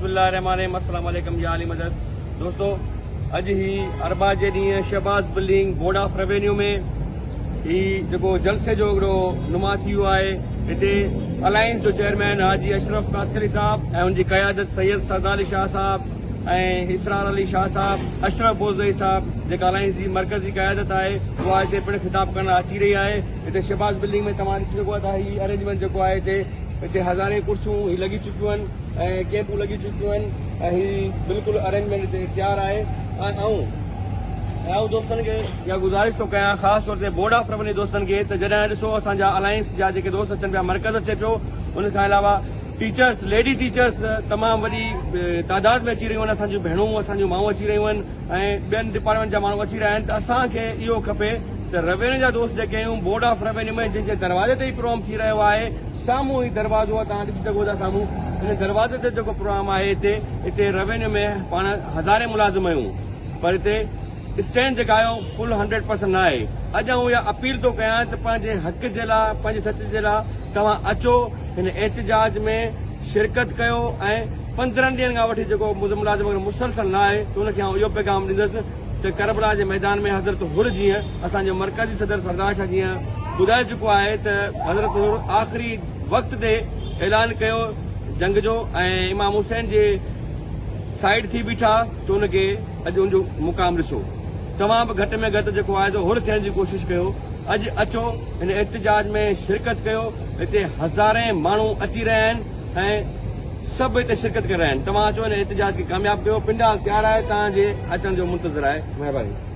بسم الله الرحمٰن الرحيم السلام عليڪم يا علي مدد دوستو اڄ هي اربع جي ڏينهن Shahbaz building board of revenue ۾ هي جيڪو جلسي جو هڪڙو نما ٿي ويو آهي هتي الائنس جو چيئرمين حاجي اشرف قاسقلي صاحب ۽ ان جي قيادت سيد سردار علي شاهه صاحب ۽ اسرار علي شاهه صاحب اشرف بوزئي صاحب جيڪا الائنس جي مرڪزي قيادت آهي اها هتي پڻ خطاب ڪرڻ اچي رهي آهي هتي شهباز بلڊنگ ۾ توهان ڏسي سگهو ٿا هي ارينجمينٽ جيڪو آهي هتي هتي هزارين ڪرسيون هي لڳي چڪيون آهن ۽ ڪيمپون لڳي چڪيون آهن ۽ هي بلڪل ارينجمينٽ هتي تيار آهي ۽ آئون ۽ آئون دوستن کي اها گذارش ٿو ڪيان خاص طور تي بورڊ آف روينيو دوستن کي ته جڏهن ڏسو اسان جا الائنس جا جيڪي دوست اچن پيا مرڪز اچي پيو ان کان علاوه ٽيچرس ليڊي ٽيچرس تمام وڏي تعداد ۾ اچي رهيون آهن اسان جون ڀيڻون اسان جون مائون اچي رهيون آهن ۽ ٻين ڊپارٽمينٽ جا ماڻهو اچي رهيا آهن ته اسان کي اهو کپي ته روينيو جا دوست جيڪي آهيون بورڊ آف روينيو ۾ جنهن جي دروازي تي هي پروگرام ٿي رهيو آهي سامهون هي دروازو آهي توهان ڏسي سگهو ٿا سامهون ان دروازي تي جيڪو پروگرام آهي هتي هتي روينيو ۾ پاڻ هزارين ملازم آهيون پر هتي اسٽينڊ جيڪا آهي فل هنڊريڊ پرسنٽ نه آهي اڄ آئون اها اپيل ٿو ڪيان ته پنهنجي حق جي لاء پنهنجي سچ جي لاء توهان اچو هن احتجاج ۾ شرڪت ڪيو ۽ 15 ڏينهن کان وٺي جيڪو ملازم اگر مسلسل نه آهي ته ان کي آئون اهو پيغام ڏيندس ته ڪربلا جي ميدان ۾ حضرت حر جيئن اسان جو مرڪزي صدر سردار شاهه جيئن ٻڌائي چڪو آهي ته حضرت حر آخري وقت تي اعلان ڪيو جنگ جو ۽ امام حسين جي سائيڊ ٿي بيٺا ته ان کي اڄ ان جو مقام ڏسو توهان به گهٽ ۾ گهٽ جيڪو آهي سو حر ٿيڻ جي ڪوشش ڪيو اڄ اچو هن احتجاج ۾ شرڪت ڪيو هتي هزارين ماڻهو اچي رهيا آهن ۽ سڀ هتي شرڪت ڪري رهيا آهن توهان اچو هن احتجاج کي ڪامياب ڪيو پنڊال تيار آهي توهان جي اچڻ جو منتظر آهي مهرباني.